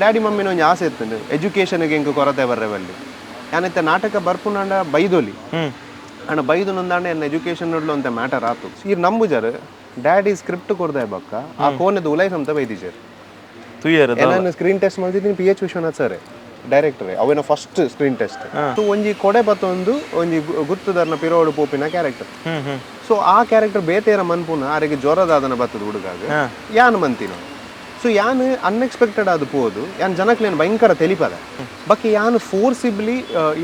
Daddy ಮಮ್ಮಿನ ಒಂಜಿ ಆಸೆ ಇತ್ತುಂಡು, ಎಜುಕೇಷನ್ಗೆ ಎಂಕ್ ಕೊರತೆ ಬರ್ರೆ ಬಲ್ಲಿ. ಯಾನಿತ್ತೆ ನಾಟಕ ಬರ್ಪುನಾಂಡ ಬೈದೊಲಿ, ಆಂಡ ಬೈದು ನೊಂದಾಂಡ ಎನ್ನ ಎಜುಕೇಷನ್ ಅಂತ ಮ್ಯಾಟರ್ ಆತು. ಈರ್ ನಂಬುಜಾರು, ಡ್ಯಾಡಿ ಸ್ಕ್ರಿಪ್ಟ್ ಕೊರ್ದೆ ಬೊಕ್ಕ ಆ ಕೋನೆದ ಉಲೈ ಸಮತ ಬೈದಿಜಾರ್. ತೂಯರ್. ನಾನು ಸ್ಕ್ರೀನ್ ಟೆಸ್ಟ್ ಮಲ್ತಿದ್ದೀನಿ. P H Vishwanath sir director, ಅವೇನ ಫಸ್ಟ್ ಸ್ಕ್ರೀನ್ ಟೆಸ್ಟ್. ಸೊ ಒಂಜಿ ಕೊಡೆ ಪತ್ತೊಂದು ಒಂಜಿ ಗುತ್ತುದಾರ್ನ ಪಿರೋಡು ಪೋಪಿನ ಕ್ಯಾರೆಕ್ಟರ್. ಹ್ಮ್ ಹ್ಮ್ ಸೊ ಆ ಕ್ಯಾರೆಕ್ಟರ್ ಬೇತೇರ ಮನ್ಪುನ ಆರಿಗೆ ಜ್ವರದಾದನ ಬತ್ತದ ಹುಡುಗಾಗ ಯಾನ್ ಮಂತಿನ. ಸೊ ಯಾನ್ ಅನ್ಎಕ್ಸ್ಪೆಕ್ಟೆಡ್ ಅದು ಪೋದು ಯಾನ್ ಜನಕ್ಲೇನ್ ಭಯಂಕರ ತೆಲಿಪದ ಬಕ್ಕೆ ಯಾನ್ ಫೋರ್ಸಿಬ್ಲಿ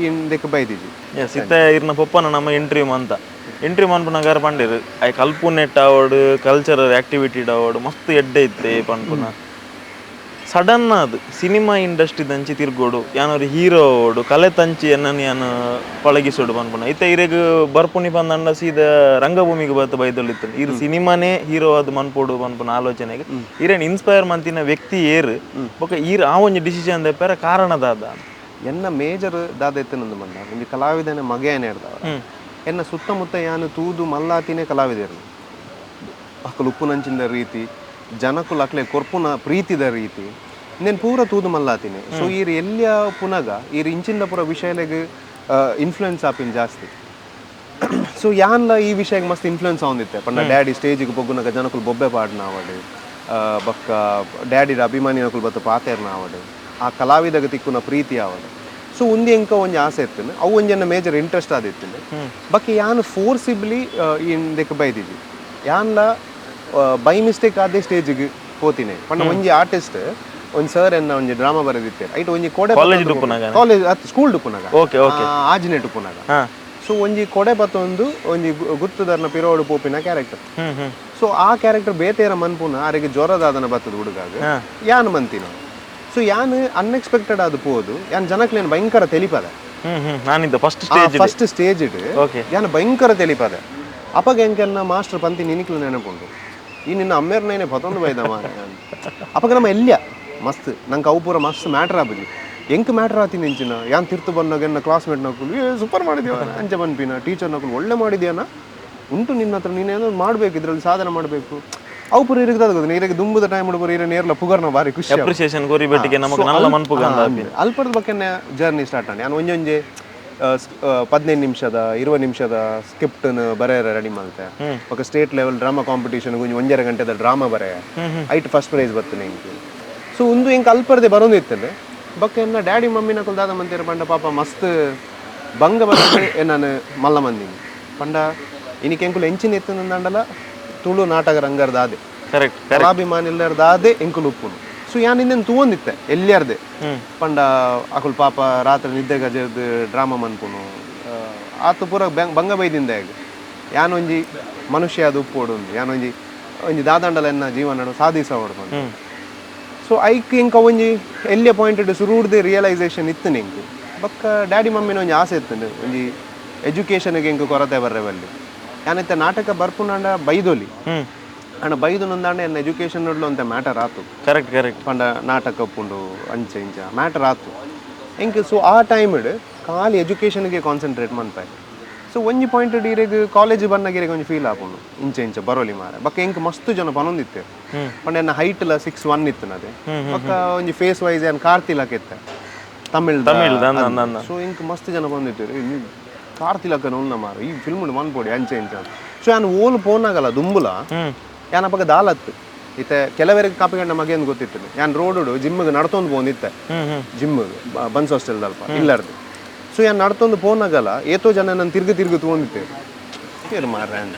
ಇಂದಕ್ಕೆ ಬೈದಿಜಿ. ಎಸ್, ಇತ್ತೆ ಇರ್ನ ಪೊಪ್ಪನ ನಮ್ಮ ಇಂಟರ್ವ್ಯೂ ಅಂತ ಇಂಟರ್ವ್ಯೂ ಮನ್ಪುನಗಾರ ಪಂಡೇರು, I ಕಲ್ಪುನೆಟ್ ಆವಡ್, ಕಲ್ಚರಲ್ ಆಕ್ಟಿವಿಟಿ ಆವಡ್, ಮಸ್ತ್ ಎಡ್ಡೆ ಇತ್ತೆ ಪನ್ಪುನ. ಸಡನ್ ಅದು ಸಿನಿಮಾ ಇಂಡಸ್ಟ್ರಿ ದಂಚಿ ತಿರ್ಗೋಡು, ಯಾನೊರಿ ಹೀರೋ ಆವಡು, ಕಲೆ ತಂಚಿ ಎನ್ನನ್ ಯಾನ್ ಪಳಗಿಸೋಡು ಪನ್ಪುನ. ಇತ್ತೆ ಇರೆಗ್ ಬರ್ಪುನಿ ಪಂದಂಡ ಸೀದಾ ರಂಗಭೂಮಿಗೆ ಬತ್ತ ಬೈದೊಲಿತ್ತು. ಇರ್ ಸಿನಿಮಾನೇ ಹೀರೋ ಅದು ಮನ್ಪೋಡು ಪನ್ಪುನ ಆಲೋಚನೆಗೆ ಇರೇನ್ ಇನ್ಸ್ಪೈರ್ ಮಂತಿನ ವ್ಯಕ್ತಿ ಏರ್? ಬೊಕ ಈರ್ ಆ ಒಂಜಿ ಡಿಸಿಷನ್ ದೆಪ್ಪರ ಕಾರಣ ದಾದ? ಎನ್ನ ಮೇಜರ್ ದಾದ ಎತ್ತನಂದು ಬಂದ, ಒಂಜಿ ಕಲಾವಿದನ ಮಗೆ ಹೇಳ್ದವ. ಎನ್ನ ಸುತ್ತಮುತ್ತ ಯಾನು ತೂದು ಮಲ್ಲಾತಿನೇ ಕಲಾವಿದರು. ಅಕುಲು ಉಪ್ಪುನಂಚಿಂದ ರೀತಿ, ಜನಕುಲು ಅಕ್ಲೆ ಕೊರ್ಪುನ ಪ್ರೀತಿದ ರೀತಿ, ಇಂದೆನ್ ಪೂರ ತೂದು ಮಲ್ಲಾತಿನಿ. ಸೊ ಈರ್ ಎಲ್ಲಿಯ ಪುನಗ ಈರ್ ಇಂಚಿಂದ ಪೂರ ವಿಷಯಲೆಗ್ ಇನ್ಫ್ಲುಯೆನ್ಸ್ ಆಪಿನ ಜಾಸ್ತಿ. ಸೊ ಯಾನ್ಲ ಈ ವಿಷಯಕ್ಕೆ ಮಸ್ತ್ ಇನ್ಫ್ಲುಯೆನ್ಸ್ ಆವೊಂದಿತ್ತೆ. ಪಂಡ ಡ್ಯಾಡಿ ಸ್ಟೇಜಿಗೆ ಪೊಗ್ಗುನಗ ಜನಕುಲು ಬೊಬ್ಬೆ ಪಾಡ್ನ ಆವಡ್, ಬೊಕ್ಕ ಡ್ಯಾಡಿದ ಅಭಿಮಾನಿನಕುಲು ಬತ್ತ ಪಾತೆರ್ನ ಆವಡ್, ಆ ಕಲಾವಿದಗ ತಿಕ್ಕುನ ಪ್ರೀತಿ ಆವಡ್, ಸೊ ಉಂದು ಎಂಕ ಒಂಜಿ ಆಸೆ ಇತ್ತುಂಡು. ಅವು ಒಂಜಿ ಎನ್ನ ಮೇಜರ್ ಇಂಟ್ರೆಸ್ಟ್ ಆದಿತ್ತುಂಡು. ಬೊಕ್ಕ ಯಾನ್ ಫೋರ್ಸಿಬ್ಲಿ ಇಂದಕ್ಕೆ ಬೈದಿಜಿ. ಯಾನ್ಲ ಬೈ ಮಿಸ್ಟೇಕ್ ಆದೇ ಸ್ಟೇಜಿಗೆ ಪೋತಿನಿ. ಪಂಡ ಒಂಜಿ ಆರ್ಟಿಸ್ಟ್, ಒಂಜಿ ಸರ್ ಎನ್ನ ಒಂಜಿ ಡ್ರಾಮಾ ಬರೆದಿತ್ತೇರು. ಐಟ್ ಒಂಜಿ ಕೊಡೆ. ಕಾಲೇಜ್ ಉಪ್ಪುನಗ? ಕಾಲೇಜ್, ಸ್ಕೂಲ್ ಉಪ್ಪುನಗ. ಓಕೆ ಓಕೆ ಆಜಿನೆಟ್ ಉಪ್ಪುನಗ. ಸೊ ಒಂಜಿ ಕೊಡೆ ಪತ್ತೊಂದು ಒಂಜಿ ಗುತ್ತುದಾರ್ನ ಪಿರೋಡು ಪೋಪಿನ ಕ್ಯಾರೆಕ್ಟರ್. ಹ್ಮ್ ಹ್ಮ್ ಸೊ ಆ ಕ್ಯಾರೆಕ್ಟರ್ ಬೇತೇರ ಮನ್ಪುನ ಆರಿಗೆ ಜ್ವರದಾದನ ಬತ್ತದ ಹುಡುಗಾಗ ಯಾನ್ ಮಂತಿನ. ಸೊ ಯಾನ್ ಅನ್ಎಕ್ಸ್ಪೆಕ್ಟೆಡ್ ಅದು ಪೋದು ಯಾನ್ ಜನಕ್ಲೇನ್ ಭಯಂಕರ ತೆಲಿಪದ. ಹ್ಮ್ ಹ್ಮ್ ನಾನಿದ್ದ first stage. First stage it ಯಾನ್ ಭಯಂಕರ ತೆಲಿಪದ. ಅಪಗ ಎಂಕೆನ್ನ ಮಾಸ್ಟರ್ ಪಂತಿ, ನಿನಿಕ್ಲು ನೆನಪುಂಡು, ಈ ನಿನ್ನ ಅಮ್ಮೇರ್ನೇನೆ ಪತೊಂದು ಬೈದ ಮಾರೆ. ಅಪಗ ನಮ್ಮ ಎಲ್ಯ ಮಸ್ತ್ ನಂಗೆ ಅವು ಪೂರ ಮಸ್ತ್ ಮ್ಯಾಟರ್ ಆಪುಜಿ. ಎಂಕ್ ಮ್ಯಾಟರ್ ಆತೀನಿ ಇಂಚಿನ. ಯಾನ್ ತಿರ್ತು ಬಂದಾಗ ಎನ್ನ ಕ್ಲಾಸ್ಮೇಟ್ ನಕುಲು "ಏ, ಸೂಪರ್ ಮಾಡಿದ್ಯಾ" ಅಂಚ ಪನ್ಪಿನ, ಟೀಚರ್ ನಕುಲು "ಒಳ್ಳೆ ಮಾಡಿದ್ಯಾನ, ಉಂಟು ನಿನ್ನ ಹತ್ರ, ನೀನೇನೋ ಮಾಡಬೇಕು, ಇದ್ರಲ್ಲಿ ಸಾಧನೆ ಮಾಡಬೇಕು". ಅವು ಪೂರ ಇರಗ್ತದ ಗೊತ್ತು. ಇರಗೆ ದುಂಬುದ ಟೈಮ್ ಪೂರ ಇರ ನೇರ್ಲ ಪುಗರ್ನ ಬಾರಿ ಖುಷಿ ಆಪುಂಡು. ಅಪ್ರಿಸಿಯೇಷನ್ ಕೊರಿ ಬೆಟ್ಟಿಗೆ ನಮಕ್ ನಲ್ಲ ಮನ್ಪುಗಂದ. ಅಲ್ಪದ ಬಗ್ಗೆ ಜರ್ನಿ ಸ್ಟಾರ್ಟ್ ಆಂಡ್. ನಾನು ಒಂಜೊಂಜೆ 15 ನಿಮಿಷದ, 20 ನಿಮಿಷದ ಸ್ಕ್ರಿಪ್ಟ್ ಬರೆಯರ ರೆಡಿ ಮಲ್ತೆ. ఒక ಸ್ಟೇಟ್ ಲೆವೆಲ್ ಡ್ರಾಮಾ ಕಾಂಪಿಟೇಷನ್ ಒಂಜಿ ಒಂಜರೆ ಗಂಟೆದ ಡ್ರಾಮಾ ಬರೆಯ, ಐಟ್ ಫಸ್ಟ್ ಪ್ರೈಸ್ ಬರ್ತನೆ ಎಂಕ್. ಸೊ ಒಂದು ಎಂಕ್ ಅಲ್ಪರ್ದೆ ಬರೋದು ಇತ್ತಂಡೆ. ಬೊಕ್ಕ ಎನ್ನ ಡ್ಯಾಡಿ ಮಮ್ಮಿನ ದಾದ ಮಂತಿರ ಪಂಡ, ಪಾಪ ಮಸ್ತ್ ಬಂಗ ಬರ್ತದೆ. ನಾನು ಮಲ್ಲ ಮಂದಿನಿ ಪಂಡ ಇನಿಕ್ ಎಂಕುಲು ಎಂಚಿನ ಎತ್ತಂಡಲ ತುಳು ನಾಟಕ ರಂಗರ್ದಾದೆ, ಕರೆಕ್ಟ್ ಕಲಾಭಿಮಾನಿಲ್ಲರ್ದಾದೆ ಎಂಕುಲು ಉಪ್ಪುನು. ಸೊ ಯಾನ್ ಇಂದೆನ್ ತೂವೊಂದಿತ್ತೆ ಎಲ್ಲಿಯಾರ್ದೆ. ಪಂಡ ಅಕುಲು ಪಾಪ ರಾತ್ರಿ ನಿದ್ದೆ ಗಜರ್ದು ಡ್ರಾಮಾ ಮನ್ಪುನು, ಆತು ಪೂರ ಬಂಗ ಬೈದಿಂದ. ಯಾನೊಂಜಿ ಮನುಷ್ಯ ಅದು ಉಪ್ಪೋಡು ಉಂದು, ಯಾನೊಂಜಿ ಒಂಜಿ ದಾದಂಡಲ ಎನ್ನ ಜೀವನ ಸಾಧಿಸವಡು ಪಂಡ. ಸೊ ಐಕ್ ಎಂಕ ಒಂಜಿ ಎಲ್ಲಿಯ ಪಾಯಿಂಟ್ ಸುರುಡ್ದೆ ರಿಯಲೈಸೇಷನ್ ಇತ್ತು ಎಂಕ್. ಬೊಕ್ಕ ಡ್ಯಾಡಿ ಮಮ್ಮಿನ ಒಂಜಿ ಆಸೆ ಇತ್ತುಂಡು, ಒಂಜಿ ಎಜುಕೇಷನ್ಗೆ ಎಂಕ್ ಕೊರತೆ ಬರ್ರೆ ಬಲ್ಲಿ. ಯಾನಿತ್ತೆ ನಾಟಕ ಬರ್ಪುನಾಂಡ ಬೈದೊಲಿ, ಆಂಡ ಬೈದು ನೊಂದಾಂಡ ಎನ್ನ ಎಜುಕೇಷನ್ ಅಂತ ಮ್ಯಾಟರ್ ಆತು. ಕರೆಕ್ಟ್ ಕರೆಕ್ಟ್ ಪಂಡ ನಾಟಕ ಉಪ್ಪುಂಡು, ಅಂಚ ಇಂಚ ಮ್ಯಾಟರ್ ಆತು ಎಂಕ್. ಸೊ ಆ ಟೈಮ್ ಖಾಲಿ ಎಜುಕೇಷನ್ಗೆ ಕಾನ್ಸಂಟ್ರೇಟ್ ಮನ್ಪಾಯ್. ಸೊ ಒಂಜಿ ಪಾಯಿಂಟ್ ಇರೆಗ್ ಕಾಲೇಜ್ ಬಂದಾಗ ಇರೆಗ್ ಒಂಜಿ ಫೀಲ್ ಆಪುಂಡು, ಇಂಚ ಇಂಚ ಬರೋಲಿ ಮಾರೆ. ಬೊಕ್ಕ ಎಂಕ್ ಮಸ್ತ್ ಜನ ಪನೊಂದಿತ್ತೆ. ಪಂಡ ಎನ್ನ ಹೈಟ್ ಲ 6'1 ಇತ್ತು ಅದೇ. ಬೊಕ್ಕ ಒಂಜಿ ಫೇಸ್ ವೈಸ್ ಏನ್ ಕಾರ್ತಿಲಕ್ ಇತ್ತೆ ತಮಿಳ್. ತಮಿಳ್ ಅಂದ ಅಂದ ಅಂದ. ಸೊ ಎಂಕ್ ಮಸ್ತ್ ಜನ ಬಂದಿತ್ತು, "ಕಾರ್ತಿಲಕ್ಕನ ಉನ್ನ ಮಾರ, ಈ ಫಿಲ್ಮ್ ಮನ್ಪೊಡಿ" ಅಂಚ ಇಂಚ. ಸೊ ಯಾನ್ ಓಲು ಪೋನಾಗಲ್ಲ ದುಂಬುಲ ಯಾನ್ ಅಪಗ ದಾಲತ್ತು ಇತ್ತೆ ಕೆಲವರಿಗೆ ಕಾಪಿಗಂಡ ಮಗೇನು ಗೊತ್ತಿತ್ತು. ಯಾನ್ ರೋಡ್ ಜಿಮ್ಗೆ ನಡ್ತೊಂದು ಪೋಂದಿತ್ತೆ. ಹ್ಮ್ ಹ್ಮ್ ಜಿಮ್ ಬನ್ಸ್ ಹಾಸ್ಟೆಲ್ ಅಲ್ಪ ಇಲ್ಲಾರ್ದು. ಸೊ ಯಾನ್ ನಡ್ತೊಂದು ಪೋನಾಗಲ್ಲ ಏತೋ ಜನ ನಾನು ತಿರ್ಗು ತಿರ್ಗು ತಗೊಂಡಿತ್ತೆ, ಏರು ಮಾರ್ರೆ ಅಂದ.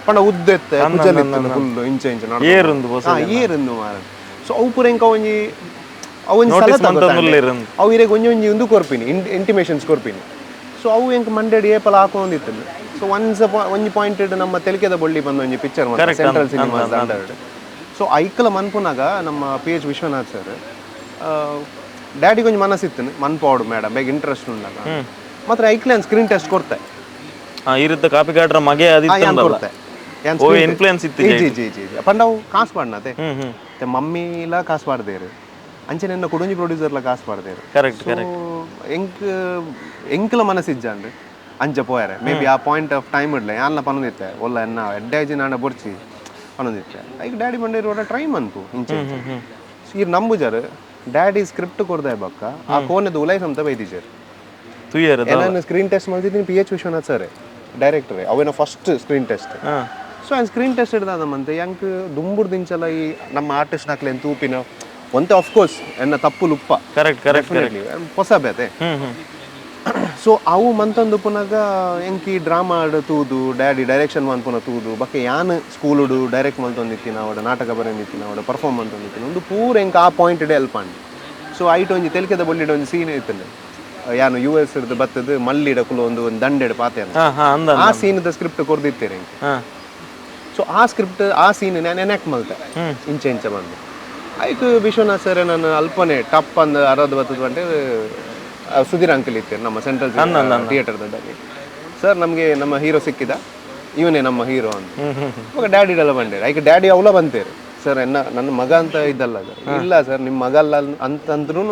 ಪಂಡ ಉದ್ದ ಇತ್ತೆ, ಕುಜಲ್ ಇತ್ತು ಫುಲ್, ಇಂಚ ಇಂಚ ನಡ್ತೊಂದು. ಏರುಂದು ಬೊಸ. ಹಾ, ಏರುಂದು ಮಾರ. ಸೊ ಅವು ಪೂರ ಎಂಕ ಒಂಜಿ ಅವು ಒಂಜಿ ನೋಟಿಸ್ ಸಲತ ಗೊತ್ತಾಂಡೆ. ಮಂತೊಂದುಲ್ಲೆರ್. ಅವು ಇರೆಗ್ ಒಂಜಿ ಒಂಜಿ ಉಂದು ಕೊರ್ಪಿನಿ, ಇಂಟಿಮೇಷನ್ಸ್ ಕೊರ್ಪಿನಿ. ಸೊ ಅವು ಎಂಕ್ ಮಂಡೆಡ್ ಏಪಲ ಹಾಕೊಂದಿತ್ತು. ಸೊ ಒನ್ಸ್ ಒಂಜಿ ಪಾಯಿಂಟ್ ನಮ್ಮ ತೆಲಿಕೆದ ಬೊಳ್ಳಿ ಬಂದ ಒಂಜಿ picture central cinemas under. So ಐಕಲ ಮನ್ಪುನಾಗ ನಮ್ಮ ಪಿ ಎಚ್ ವಿಶ್ವನಾಥ್ ಸರ್, ಡ್ಯಾಡಿಗೆ ಒಂಜಿ ಮನಸ್ಸಿತ್ತು, ಮನ್ಪಾವಡು ಮೇಡಮ್, ಬೇಗ ಇಂಟ್ರೆಸ್ಟ್ ಉಂಡಾಗ ಮಾತ್ರ. ಐಕ್ಲೆ ಸ್ಕ್ರೀನ್ ಟೆಸ್ಟ್ ಕೊರ್ತೆ. ಹಾ, ಇರುತ್ತ ಕಾಪಿಕಾಡ್ರ ಮಗೆ ಯಾನ್ ಅದಿತ್ತಂದಲ್ಲ. ಕೊರ್ತೆ ಯಾನ್. ಓ, ಇನ್ಫ್ಲುಯೆನ್ಸ್ ಇತ್ತು. G G G G ಪಂಡ ಅವು ಕಾಸು ಪಾಡ್ನತೆ. ಹ್ಮ್ ಹ್ಮ್ ಮತ್ತೆ ಮಮ್ಮಿಲ ಕಾಸು ಪಾಡ್ದೇರು, ಅಂಚನೆ ಎನ್ನ ಕುಡೊಂಜಿ ಪ್ರೊಡ್ಯೂಸರ್ಲ ಕಾಸು ಪಾಡ್ದೇರು. Correct correct ಎಂಕ್ ಎಂಕ್ಲ ಮನಸ್ಸಿಜ್ಜಾಂಡ್ ಅಂಚ ಪೋಯರೆ. ಮೇ ಬಿ ಆ ಪಾಯಿಂಟ್ ಆಫ್ ಟೈಮ್ ಇಡ್ಲೆ ಯಾನ್ಲ ಪನೊಂದಿತ್ತೆ, ಒಲ್ಲ ಎನ್ನ ಎಡ್ಡಾಜಿ ನಾಡ ಬೊರ್ಚಿ ಪನೊಂದಿತ್ತೆ. ಐಕ್ ಡ್ಯಾಡಿ ಬಂಡೇರು ಟ್ರೈ ಮನ್ಪು ಇಂಚ. ಈರ್ ನಂಬುಜಾರು. ಡ್ಯಾಡಿ ಸ್ಕ್ರಿಪ್ಟ್ ಕೊರ್ದೆ ಬೊಕ್ಕ ಆ ಕೋನೆದ ಉಲೈ ಸಮತ ಬೈದಿಜೆರ್. ತೂಯರ? ನಾನು ಸ್ಕ್ರೀನ್ ಟೆಸ್ಟ್ ಮಲ್ತಿದ್ದೀನಿ. P H Vishwanath sir director, ಅವೇನ ಫಸ್ಟ್ ಸ್ಕ್ರೀನ್ ಟೆಸ್ಟ್. ಸೊ ಆಯ್ನ್ ಸ್ಕ್ರೀನ್ ಟೆಸ್ಟ್ ಹಿಡ್ದಾದ ಮಂತೆ ಎಂಕ್ ದುಂಬುಡ್ದಿಂಚಲ ಈ ನಮ್ಮ ಆರ್ಟಿಸ್ಟ್ ನಕ್ಲೆನ್ ತೂಪಿನ ಒಂತೆ, ಕೋರ್ಸ್ ಎನ್ನ ತಪ್ಪು ಲುಪ್ಪ. ಕರೆಕ್ಟ್ ಕರೆಕ್ಟ್ ಕರೆಕ್ಟ್ ಹೊಸ ಬೇತೆ. ಹ್ಮ್ ಹ್ಮ್ ಸೊ ಅವು ಮಂತೊಂದು ಪುನಗ ಎಂಕ್ ಈ ಡ್ರಾಮಾ ತೂದು, ಡ್ಯಾಡಿ ಡೈರೆಕ್ಷನ್ ಮನ್ಪುನ ತೂದು, ಬೊಕ್ಕ ಯಾನ್ ಸ್ಕೂಲುಡು ಡೈರೆಕ್ಟ್ ಮಲ್ತೊಂದಿತ್ತಿನ ಅವಡ, ನಾಟಕ ಬರೆಯೊಂದಿತ್ತಿನ ಅವಡ, ಪರ್ಫಾರ್ಮ್ ಮಲ್ತೊಂದಿತ್ತಿನ, ಒಂದು ಪೂರ ಎಂಕ್ ಆ ಪಾಯಿಂಟ್ ಹೆಲ್ಪ್ ಆಂಡ್. ಸೊ ಐಟ್ ಒಂಜಿ ತೆಲಿಕೆದ ಬೊಳ್ಳಿಡ್ ಒಂಜಿ ಸೀನ್ ಇತ್ತುಂಡು. ಯಾನು ಯು ಎಸ್ ಹಿಡ್ದು ಬತ್ತದು ಮಲ್ಲಿಡ ಕುಲು ಒಂದು ಒಂದು ದಂಡೆಡ್ ಪಾತೆ. ಹಾ ಹಾ ಅಂದ ಆ ಸೀನ್ the script ಕೊರ್ದಿತ್ತೇರೆ ಎಂಕ್. ಸೊ ಆ ಸ್ಕ್ರಿಪ್ಟ್, ಆ ಸೀನ್ ನಾನು ಎನಾಕ್ಟ್ ಮಲ್ತೆ ಇಂಚ ಇಂಚ ಬಂದು. ಐಕ್ ವಿಶ್ವನಾಥ್ ಸರ್ ನಾನು ಅಲ್ಪನೆ ಟಪ್ ಅಂದ್ ಅರದು ಬತ್ತದ ಬಂಟೆ. ಸುಧೀರ್ ಅಂಕಲ್ ಇತ್ತೇನೆ ನಮ್ಮ ಸೆಂಟ್ರಲ್ ಥಿಯೇಟರ್ ದಲ್ಲಿ. ಸರ್, ನಮಗೆ ನಮ್ಮ ಹೀರೋ ಸಿಕ್ಕಿದ, ಇವನೇ ನಮ್ಮ ಹೀರೋ ಅಂತ. ಹ್ಮ್ ಹ್ಮ್ ಇವಾಗ ಡ್ಯಾಡಿ ಎಲ್ಲ ಬಂಡೇರು. ಐಕ್ ಡ್ಯಾಡಿ ಅವಲ ಬಂತೇರು. ಸರ್, ಎನ್ನ ನನ್ನ ಮಗ ಅಂತ ಇದ್ದಲ್ಲ ಸರ್. ಇಲ್ಲ ಸರ್, ನಿಮ್ಮ ಮಗ ಅಲ್ಲ ಅಂತಂದ್ರೂ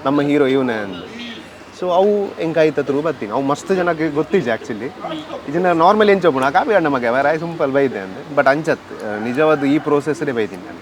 ನಮ್ಮ ಹೀರೋ ಇವನೇ ಅಂದು. ಸೊ ಅವು ಹೆಂಗಾಯ್ತು ತರು ಬರ್ತೀನಿ. ಅವು ಮಸ್ತ್ ಜನಕ್ಕೆ ಗೊತ್ತಿಜೆ ಆ್ಯಕ್ಚುಲಿ. ಇದನ್ನ ನಾರ್ಮಲ್ ಎಂಚ ಒಪ್ಪುಣ ಕಾಪಿ ಅಣ್ಣ ಮಗ ರಾಯ್ ಸಿಂಪಲ್ ಬೈದೆ ಅಂದೆ. ಬಟ್ ಅಂಚತ್ ನಿಜವಾದ ಈ ಪ್ರೋಸೆಸ್ಸೇ ಬೈತೀನಿ ನಾನು.